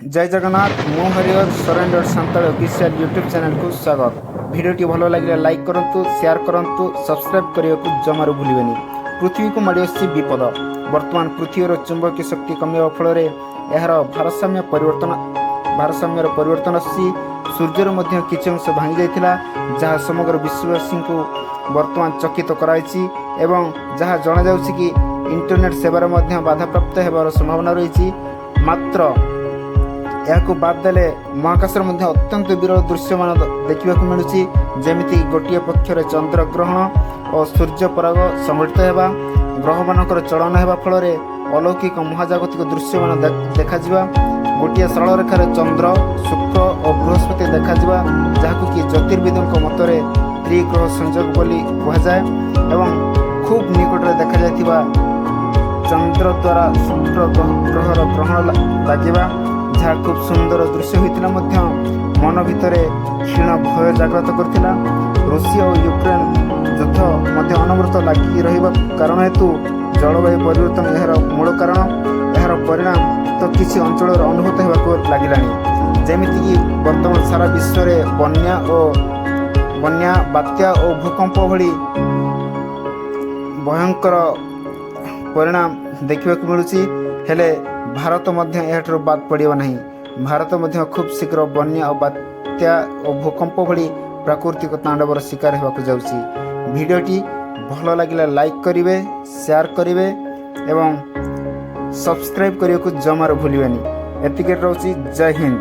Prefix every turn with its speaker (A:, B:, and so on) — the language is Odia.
A: ଜୟ ଜଗନ୍ନାଥ। ମୁଁ Harihar, surrender Santal official YouTube ଚ୍ୟାନେଲକୁ ସ୍ୱାଗତ। ଭିଡ଼ିଓଟି ଭଲ ଲାଗିଲେ ଲାଇକ୍ କରନ୍ତୁ, ସେୟାର କରନ୍ତୁ, ସବସ୍କ୍ରାଇବ୍ କରିବାକୁ ଜମାରୁ ଭୁଲିବେନି। ପୃଥିବୀକୁ ମାଡ଼ି ଆସୁଛି ବିପଦ। ବର୍ତ୍ତମାନ ପୃଥିବୀର ଚୁମ୍ବକୀୟ ଶକ୍ତି କମିବା ଫଳରେ ଏହାର ଭାରସାମ୍ୟର ପରିବର୍ତ୍ତନ ଆସୁଛି। ସୂର୍ଯ୍ୟରୁ ମଧ୍ୟ କିଛି ଅଂଶ ଭାଙ୍ଗି ଯାଇଥିଲା, ଯାହା ସମଗ୍ର ବିଶ୍ୱବାସୀଙ୍କୁ ବର୍ତ୍ତମାନ ଚକିତ କରାଇଛି ଏବଂ ଯାହା ଜଣାଯାଉଛି କି ଇଣ୍ଟରନେଟ୍ ସେବାରେ ମଧ୍ୟ ବାଧାପ୍ରାପ୍ତ ହେବାର ସମ୍ଭାବନା ରହିଛି। ମାତ୍ର ଏହାକୁ ବାଦ ଦେଲେ ମହାକାଶରେ ମଧ୍ୟ ଅତ୍ୟନ୍ତ ବିରଳ ଦୃଶ୍ୟମାନ ଦେଖିବାକୁ ମିଳୁଛି, ଯେମିତି ଗୋଟିଏ ପକ୍ଷରେ ଚନ୍ଦ୍ରଗ୍ରହଣ ଓ ସୂର୍ଯ୍ୟପରାଗ ସଂଘଟିତ ହେବା, ଗ୍ରହମାନଙ୍କର ଚଳନ ହେବା ଫଳରେ ଅଲୌକିକ ମହାଜାଗତିକ ଦୃଶ୍ୟମାନ ଦେଖାଯିବା, ଗୋଟିଏ ସରଳ ରେଖାରେ ଚନ୍ଦ୍ର, ଶୁକ୍ର ଓ ବୃହସ୍ପତି ଦେଖାଯିବା, ଯାହାକୁ କି ଜ୍ୟୋତିର୍ବିଦଙ୍କ ମତରେ ତ୍ରିଗ୍ରହ ସଂଯୋଗ ବୋଲି କୁହାଯାଏ, ଏବଂ ଖୁବ୍ ନିକଟରେ ଦେଖାଯାଇଥିବା ଚନ୍ଦ୍ର ଦ୍ୱାରା ଶୁକ୍ର ଗ୍ରହର ଗ୍ରହଣ ଲାଗିବା, ଯାହା ଖୁବ୍ ସୁନ୍ଦର ଦୃଶ୍ୟ ହୋଇଥିଲା ମଧ୍ୟ ମନ ଭିତରେ କ୍ଷୀଣ ଭୟ ଜାଗ୍ରତ କରିଥିଲା। ରୁଷିଆ ଓ ୟୁକ୍ରେନ ଯୁଦ୍ଧ ମଧ୍ୟ ଅନବରତ ଲାଗି ରହିବା କାରଣ ହେତୁ ଜଳବାୟୁ ପରିବର୍ତ୍ତନ ଏହାର ମୂଳ କାରଣ। ଏହାର ପରିଣାମ ତ କିଛି ଅଞ୍ଚଳରେ ଅନୁଭୂତ ହେବାକୁ ଲାଗିଲାଣି, ଯେମିତିକି ବର୍ତ୍ତମାନ ସାରା ବିଶ୍ୱରେ ବନ୍ୟା, ବାତ୍ୟା ଓ ଭୂକମ୍ପ ଭଳି ଭୟଙ୍କର ପରିଣାମ ଦେଖିବାକୁ ମିଳୁଛି। ହେଲେ ଭାରତ ମଧ୍ୟ ଏହାଠାରୁ ବାଦ ପଡ଼ିବ ନାହିଁ। ଭାରତ ମଧ୍ୟ ଖୁବ୍ ଶୀଘ୍ର ବନ୍ୟା ଓ ବାତ୍ୟା ଓ ଭୂକମ୍ପ ଭଳି ପ୍ରାକୃତିକ ତାଣ୍ଡବର ଶିକାର ହେବାକୁ ଯାଉଛି। ଭିଡ଼ିଓଟି ଭଲ ଲାଗିଲେ ଲାଇକ୍ କରିବେ, ସେୟାର କରିବେ ଏବଂ ସବସ୍କ୍ରାଇବ୍ କରିବାକୁ ଜମାରୁ ଭୁଲିବେନି। ଏତିକି ରହୁଛି। ଜୟ ହିନ୍ଦ।